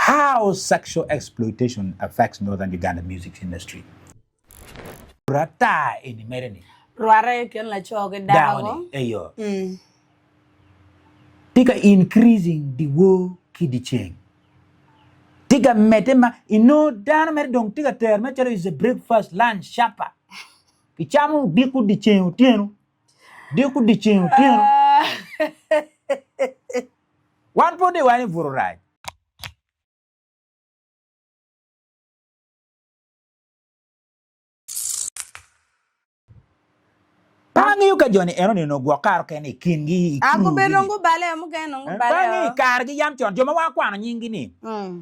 How sexual exploitation affects Northern Uganda music industry. Ata eni mere ni. Rwate i kin laco ki dako. Dako ni eyo. Tye ka increasing dyewor ki dyeceng. Tye ka medde ma inongo dano mere dong tye ka tero mere calo is a breakfast, lunch, supper. Kicamo odiko dyeceng otyeno. Diko dyeceng otyeno. Wan pud iwaco ni buto rac. Pe angeyo ka jo-ni eno-ni onongo gwok kare okene i kingi, i Gubedo crew-gi-ni. dong gubale o, mukene dong Pe gubale angeyo i o. karegi yam con, jo ma wakwano nyinggi-ni,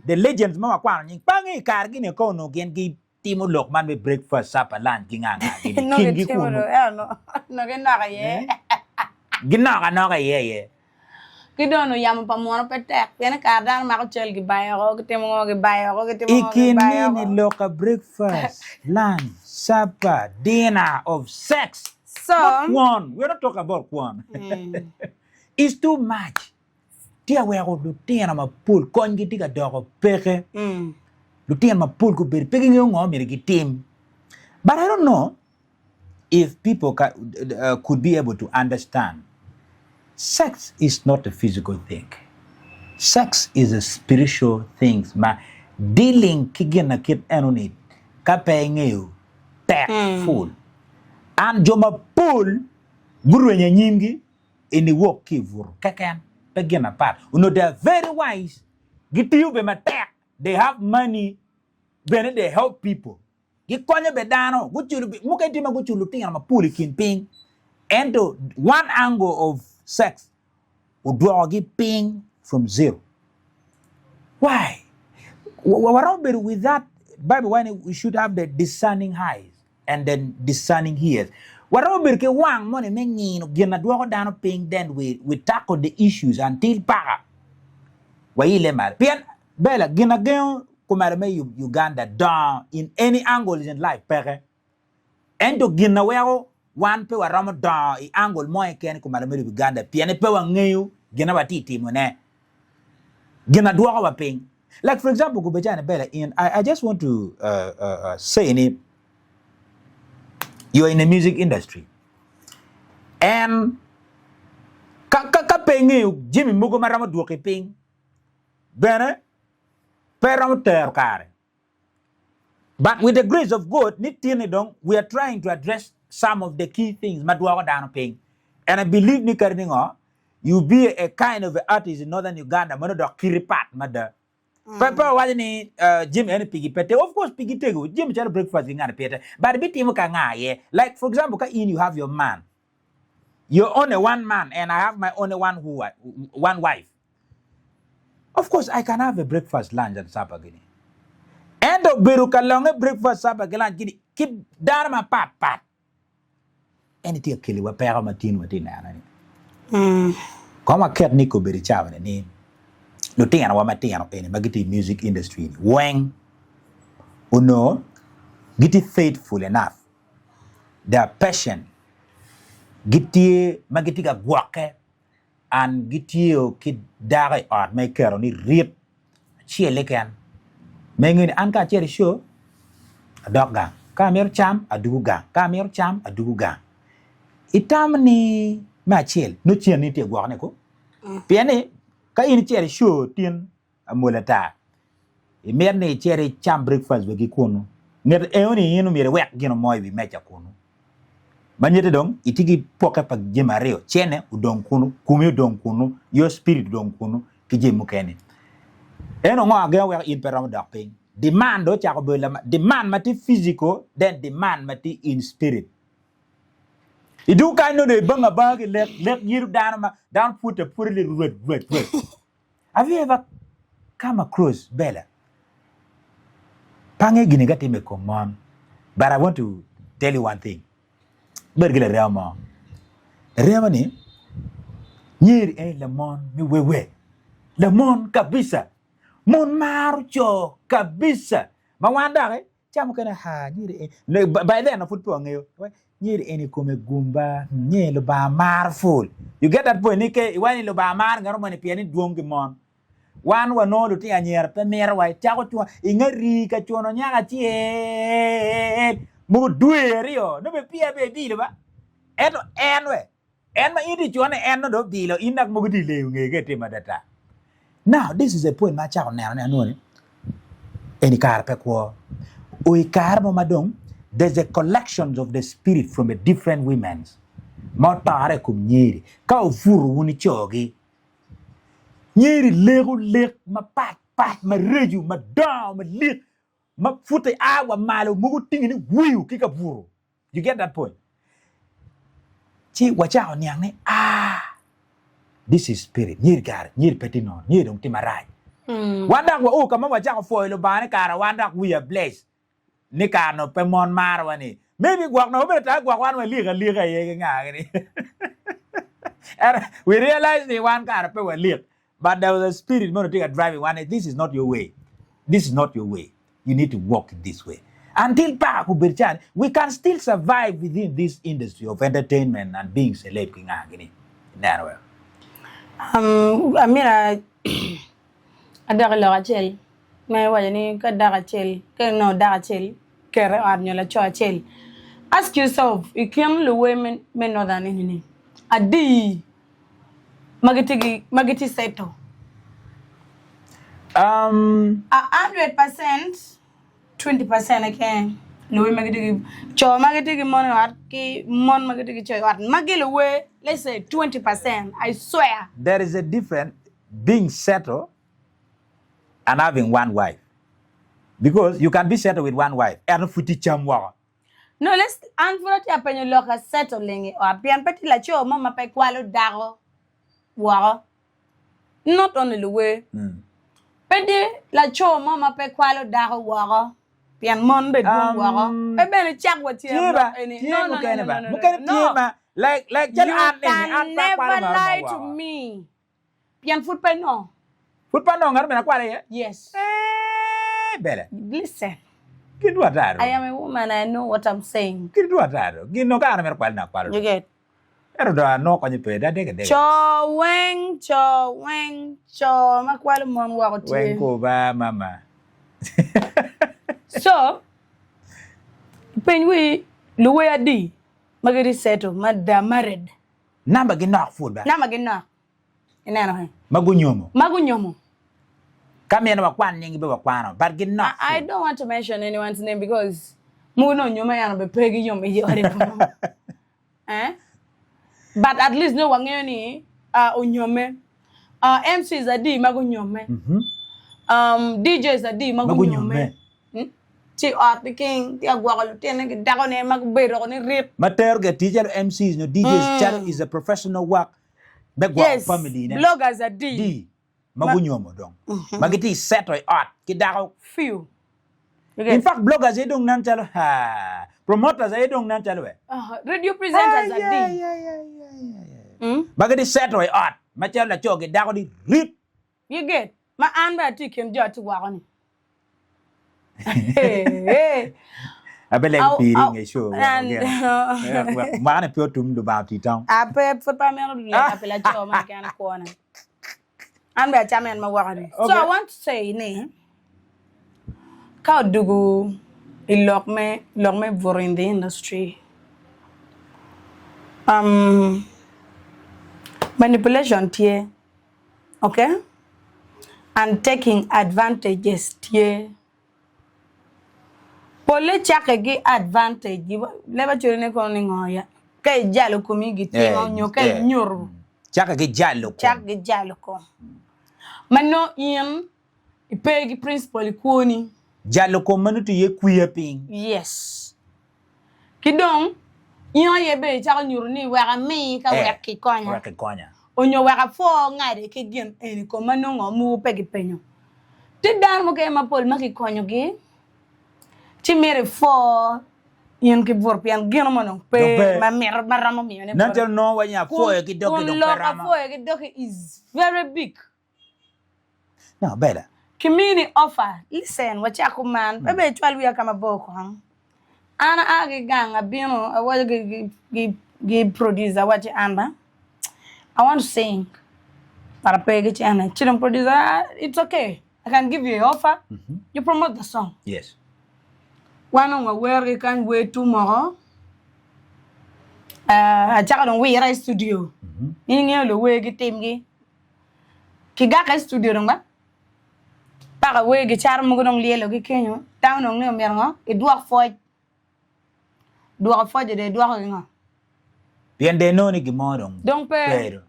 the legends ma wakwano nying, pe angeyo i karegi-ni ka onongo gin gitimo lok man me breakfast, supper, lunch ki nga nga-gi-ni i Nongo kingi gitimo kunu. dong, ento nongo nongo ginok iye. Ginok anoka iye aye. Ki dong onongo yamo pa muno pe tek pien i kare dano mako cal gibayo oko, gitimo ngo gibayo oko, gitimo I ngo kin gibayo nini oko. lok a breakfast, lunch, supper, dinner of sex, So, not kwon, we are not talking about kwon, is too much. Tye ka weko lutino mapol konygi tye ka doko peke. Lutino mapol gubedo pe gingeyo ngo myero gitim. But I don't know if people ca, uh, could be able to understand sex is not a physical thing. Sex is a spiritual thing ma dealing ki gin na kit eno-ni ka pe ingeyo tek full. An jo mapol gurwenyo anyimgi i niwok ki i buto keken pe gin apat. Onongo they are very wise, gitiyo bene matek, they have money bene they help people. Gikonyo bene dano, guculo, mukene tye ma guculo lutino mapol i kin piny, ento one angle of sex odwokogi piny from zero. Why? Waromo bedo with that, Bible waco ni we should have the discerning eyes and then discerning ears. Waromo bedo ki wang moni me ngino gin na dwoko dano piny then we, we tackle the issues until paka waile malo. Pien Bella, gin agengo kumalo me Uganda dongo in any angles in life peke. Ento gin na weko wan pe waromo dongo i angle mo keken kumalo me Uganda pienni pe wangeyo gin na watye timo ne. Gin na dwoko wa piny. Like for example Gubecani Bella in I, I just want to uh, uh, uh, say ni you are in the music industry and ka, ka, ka pe ingeyo jami mogo ma romo dwoki piny bene pe romo tero kare. But with the grace of God, ni tini dong we are trying to address some of the key things ma dwoko dano piny. And I believe ni kadi ni ngo, you be a kind of a artist in northern Uganda meno dok kiti pat mada. Pe pe wawaco ni uh, jami eni pigi pe tego. Of course pigi tego. Jami calo breakfast gi ngani pire tek. But ibitimo ka nga aye. Like for example ka in you have your man, You're only one man and I have my only one who one wife. Of course I can have a breakfast, lunch and supper gini. Ento bedo ka longe breakfast, supper ki lunch gini ki dano mapat pat. En tye ka keliwa peko ma tin watye neno ni. Kong waket ni kobedo i cawa ni ni lutinowa matino eni ma gitye i music industry ni weng onongo gitye faithful enough they are patient, gitye ma gitye ka gwokke and gitye ki dako i ot ma iketo ni rit acel keken ma ingeyo ni an ka acito i show adok gang, ka amito cam adwogo gang, ka amito cam adwogo gang. Itamo ni me acel nongo cen-ni tye ka gwokone ko? Pien ni ka in icito i show tin amol ata. Imito ni icit icam breakfast wek ki kunu. Nget eno ni in omyero iwek gin mo i wi meja kunu. Ma nyete dong itye ki poke pa jami aryo, cene odong kunu, komi odong kunu, your spirit odong kunu ki jami mukene. Eno ngo agengo weko in pe romo dok piny? Demand dong ocako bedo lama, demand ma tye physical then demand ma tye in spirit. I dul kany nongo dong ibango abanga ki lek, lek yelo dano ma dano pwode apwoda ni rwed rwed rwed. Have you ever come across Bella? Pange gini ka time kom mon. But I want to tell you one thing. Bed ki larema mo. Larema ni nyeri en lamon me wewe. Lamon kabisa. Mon maro co kabisa. Ma wan doki Ca mukene ha nyeri eni by then pud pe wangeyo nyeri eni kome gumba nye Lubanga maro ful you get that point ni ke iwaco ni Lubanga maro ngat moni pien ni dwong ki mon. Wan wanongo lutino anyira pe mito wa icako cwa inge rii ka cuno nyako acel mogo dwe aryo nongo bene peya bene ibilo ba ento en we en ma in itye cune en nongo dong obilo in dok mogo tye ileyo ngeye ka itimo adada. Now this is a point ma acako neno ni anongo ni eni kare pe kwo o i kare mo ma dong there's a collections of the spirit from the different womens ma otore i kom nyeri ka obuto wun icogi Nyeri leko lek mapat pat mareco madongo malik ma pute a wa malo mogo tinge ni wiu ki kabuto. You get that point? Ci wacako niang ni ah this is spirit. Nyeri kare nyeri pe tye nono nyeri dong tye marac. Wan dok wa o ka ma wacako pwoyo Lubanga ni kara wan dok we are blessed. ni kare no pe mon marowa ni maybe gwok no obedo ta gwok wan walik alika aye ki nga gini and we realize ni wan kare pe walik but there was a spirit mono tye ka driving wan ni this is not your way this is not your way you need to walk in this way until paka obedo cani we can still survive within this industry of entertainment and being celeb ki nga gini ineno weo Um, amyero adok i lok acel. Ma iwaco ni ka dako acel ka inongo dako acel kete i ot nyo laco acel ask yourself i kin luwer me northern eni ni adi ma gitye ma gitye settle a 100% 20% keken luwer ma gitye ki co ma gitye ki mon i ot ki mon ma gitye ki co i ot magi luwer let's say 20% I swear. There is a difference being settle and having one wife because you can be settled with one wife ento pud tye cam woko. No, let's, an pud atye ka penyo lok ka settling i ot pien pe tye laco mo ma pe kwalo dako woko not only luwer pe tye laco mo ma pe kwalo dako woko pien mon bene dwong woko pe bene cak wa tye ba lok eni tye no no no mukene no ba no no mukene no tye ma like like calo you an eni can an pe akwalo never ngat mo lie to woko. me Pien pud pe nongo. Pud pe anongo ngat omyero akwal iye? Yes. Eeh bele. Listen. Gin dwo ata do. I am a woman, I know what I'm saying. Gin dwo ata do. Gin nongo kare myero kwal nongo akwalo. You get? Ento do anongo konye pe, da dege dege. Co weng, co weng, co ma kwalo mon woko tye. Weng ko ba mama. So, peny wi luwer adi ma gitye settle, ma they are married? Namba gi nok pud ba. Namba gi nok. Ineno he? Ma gunyomo. Ma gunyomo. Ka myero wakwan nyinggi be wakwano, but ginok I, I don't want to mention anyone's name because mogo nongo onyome ento be pe giyom i ode kunu. Eh? But at least nongo wangeyo ni uh, onyome. Uh, MCs adi ma gunyome. Um, DJs adi ma Ma gunyome. gunyome. Hmm? Ci ot ki king tye ka gwoko lutinne ki dakone ma gubedo ni rit. Ma tero ge tic calo MCs nyo DJs calo is a professional work. me gwoko Yes, familine bloggers adi di ma ma gunyomo dong ma gitye i seto i ot ki dako. few. You In get? fact bloggers aye dong nen calo haa, promoters aye dong nen calo we. Uh, radio presenters adi. Mm? Ma gitye seto i ot macalo laco ki dako ni rit. You get? Ma an bene atye i kin jo atye woko ni. Abelego piri i nge show wek mwaka ni pe otum Lubanga oti tong. Ape pud pe amito lega pi laco mo keken i kwona. An bene acamo en ma woko ni. So I want to say ni ka odugu i lok me lok me buto in the industry um manipulation tye. Ok and taking advantages tye pole cake ki advantage leb acoli ne kono ni ngo ya ka ijalo komi gitimo nyo ka inyuto Cake ki jalo kom cake ki jalo kom ma nongo in ipe ki principle i kwoni. Jalo kom ma nongo tye iye kwiya piny. Yes. Ki dong, in aye bene icako nyuto ni wek ami ka wek kikonya. Wek kikonya. Onyo wek apwo ngade ki gin eni kom ma nongo mogo pe gipenyo. Tye dano mukene mapol ma kikonyogi ci mito ipwo in ki buto pien gino mo dong pe ma mito ma romo miyone Nen boti. calo nongo waco ni apwoyo ki dogi Kun dong pe lok romo. apwoyo ki dogi is very big. No, Bella. Kimini offer, listen, wacak kuman, pe bene icwal wiya ka mabor kong. An aa ki gang abino awaco ki producer awacci an ba, I want to sing. But ape ki cene. Ci dong producer, ah, it's okay. I can give you a offer. You promote the song. Yes. Wan dong wawer ki kany wer tum woko. Ah, acako dong wira i studio. In ingeyo luwer gitimgi. Kigaka i studio dong ba. Paka wer gicato mogo dong lyelo ki kenyo. Tamo dong ni omyero ngo idwok pwoc. Dwoko pwoc-ci dong idwoko ki ngo? Pien dong inongo ni gin mo dong Dong pe. pe do.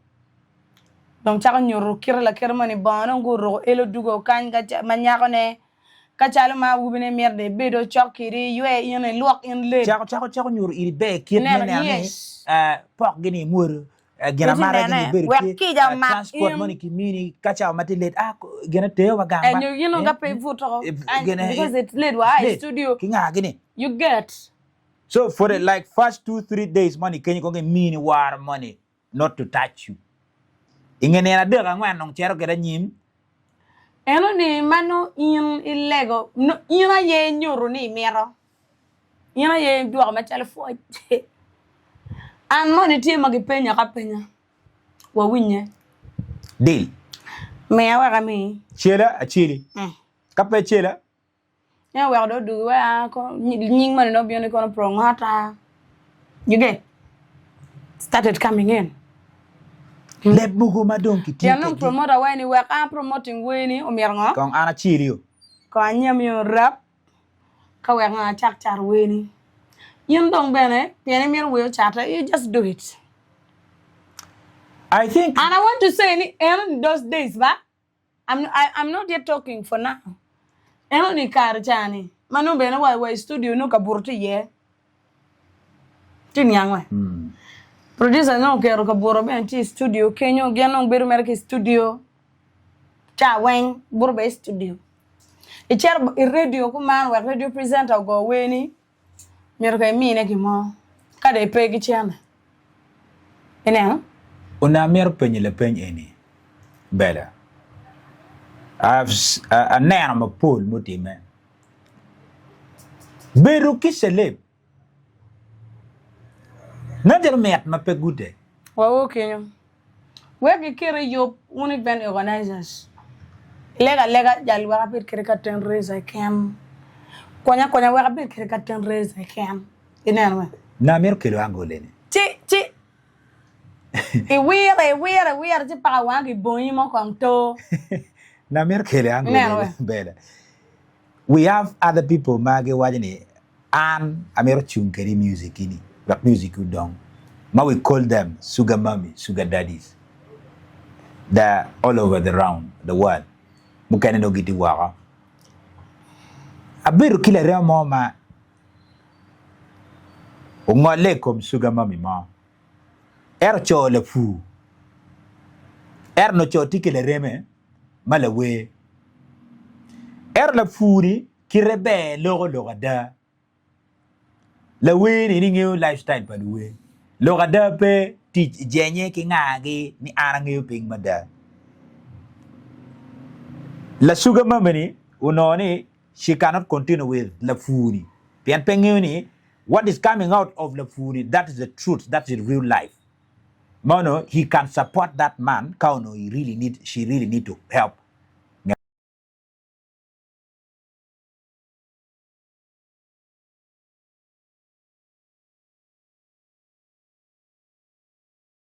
Dong cako nyuto kite lakite moni bongo dong guruko elo dugo kany ka ca ma nyakone ka calo ma awobine mito dong ibedo cok kidi iywe in ilwok in leb. Cako cako cako nyuto iri ber kit me Ineno neno ni yes. eh, pokgi ni imwodo eh, gin Itye amata nene gin ibedo wek tye kica eh, omak transport in. moni kimini ka cawa ma tye late ah gin ateyo wa gang Eh, ba nyo in dong eh, ka pe ibuto eh, kany gin eh, because it's late wa a i late studio ki nga gini. you get. So for the like first 2-3 days moni kenyo kong imini woro moni not to touch you. I nge nino adek angwen dong cito kwede anyim. Eno ni ma nongo in ilego, in aye inyuto ni imito, in aye idwoko macalo pwoc. An moni tye ma gipenya ka penya, wawinye. Deal. Miya wek amiyi. Cela aceli. Ka pe cela, En oweko dong odugi wek aa kono nying moni dong obino ni kono prongota you get started coming in. Leb mogo ma dong kitiyo Pien dong kwedgi. promoter waco ni wek an promoting wer-ni omyero ngo? Kong an acel-li-o. Kong anyami-o rap ka wek ngo acak cato wer-ni. In dong bene pien imito wer ocate you just do it. I think. And I want to say ni eno ni those days ba I'm, I, I'm not yet talking for now. Eno ni kare ca ni, ma nongo bene wa, wa i studio nongo kabuto tye iye. Tye niang we. Producer nongo oketo kabuto bene tye i studio kenyo, gin nongo bedo mere ki i studio. Ca weng buto bene i studio. Icito i radio kuman wek radio presenter ogo wer-ni, Myero kong imine gin mo ka dong ipe ki cente. Ineno? Onongo amito penyo lapeny eni, Bella. Aneno mapol mutimme. Bedo ki celeb nen calo mit ma pe gudde. Wao kenyo. Wek giket i yub wun event organizers. Ileg alega jal wek abed kede curtain raiser keken. Konya akonya wek abed kede curtain raiser keken. Ineno be? Na amito kelo angle eni. Ci ci iwire iwire iwire ci paka wanga kibongi mo kong to. Na amito kelo angle Ineno eni be? Bella. We have other people ma giwaco ni An amito cung kedi i music ni wek music odong ma we call them sugar mummy, sugar daddies they are all over the round the world mukene dong gitye woko. Abedo ki larema mo ma ongolle i kom sugar mummy mo ento oco lapur ento onongo co tye ki lareme ma lawer ento lapur-ni Kite ber loko lok ada. Lawer ni in ingeyo life style pa luwer. Lok ada pe tic jenye ki nga gi ni an angeyo piny mada. Lasuga mami ni onongo ni she cannot continue with lapur ni pien pe ngeyo ni what is coming out of lapur ni that is the truth that is real life ma onongo he can support that man ka onongo he really need she really need to help.